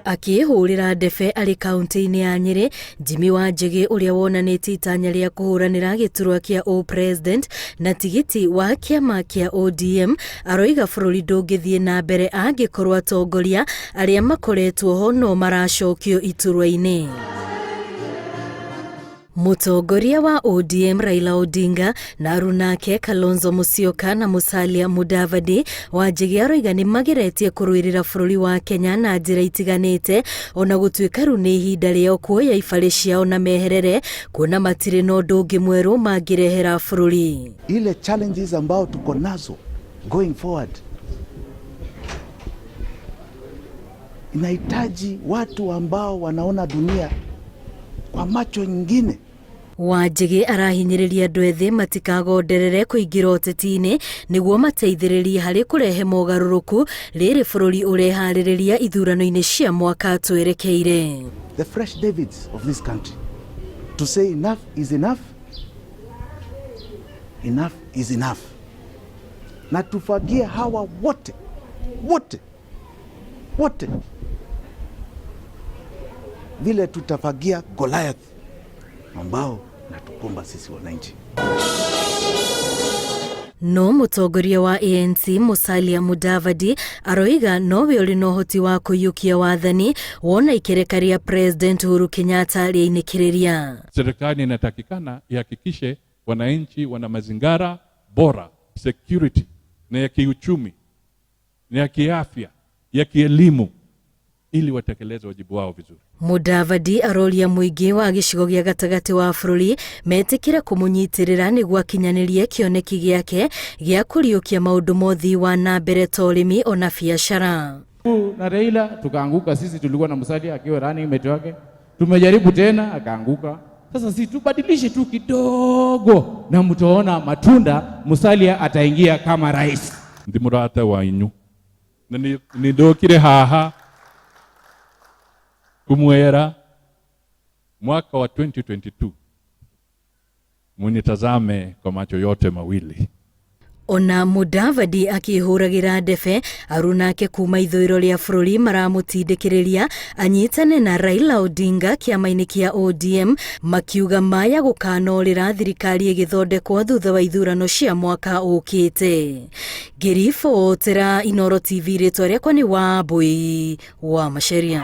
Akĩĩhũrĩra ndebe arĩ kaunti-inĩ ya Nyĩrĩ, Jimmy Wanjĩgĩ ũrĩa wonanĩtie itanya rĩa kũhũranĩra gĩturwa kĩa ũ-president na tigiti wa kĩama kĩa ODM aroiga bũrũri ndũngĩthiĩ na mbere angĩkorwo atongoria arĩa makoretwo ho no maracokio iturwa-inĩ. Mũtongoria wa ODM Raila Odinga na arunake Kalonzo Musyoka na Musalia Mudavadi Wanjĩgĩ aroiga nĩ mageretie kũrũĩrĩra bũrũri wa Kenya na njĩra itiganĩte ona gũtuĩka rĩu nĩ ihinda rĩao kuoya ibarĩ ciao na meherere kuona matirĩ na ũndũ ũngĩ mwerũ mangĩrehera bũrũri. Ile challenges ambao tuko nazo going forward inahitaji watu ambao wanaona dunia kwa macho nyingine. Wanjĩgĩ arahinyĩrĩria andũ ethĩ matikagonderere kũingĩra ũteti-inĩ nĩguo mateithĩrĩrie harĩ kũrehe mogarũrũku rĩrĩ bũrũri ũreharĩrĩria ithurano-inĩ cia mwaka twerekeire. The fresh Davids of this country to say enough is enough, enough is enough, na tufagie hawa wote wote wote vile tutafagia Goliath ambao natukumba sisi wananchi. No mũtongoria wa ANC Musalia Mudavadi aroiga nowe ũrĩ na ũhoti wa kũiyũkia wathani wona ikereka rĩa President Uhuru Kenyatta rĩainĩkĩrĩria. Serikali inatakikana ihakikishe wananchi wana mazingara bora, security na ya kiuchumi na ya kiafya, ya kielimu ili watekeleze wajibu wao vizuri. Mudavadi aroria mũingĩ wa gĩcigo gĩa gatagatĩ wa bũrũri metĩkĩre kũmũnyitĩrĩra nĩguo akinyanĩrie kĩoneki gĩake gĩa kũriũkia maũndũ ma ũthii wa na mbere ta ũrĩmi ona biacara. Na Raila tukaanguka, sisi tulikuwa na Musalia akiwa running mate wake, tumejaribu tena akaanguka. Sasa si tubadilishe tu kidogo na mtaona matunda, Musalia ataingia kama rais. Ndi murata wanyu na nindokire haha kumwera mwaka wa 2022 munitazame kwa macho yote mawili. Ona Mudavadi akĩhũragĩra ndebe arunake kuma ithũĩro rĩa bũrũri maramũtindĩkĩrĩria anyitane na Raila Odinga kĩama-inĩ kĩa ODM makiuga maya gũkanorĩra thirikari ĩgĩthondekwo thutha wa ithurano cia mwaka ũkĩte. Ngĩribotera Inooro TV rĩtwa rĩakwa nĩ Wambui wa Macharia.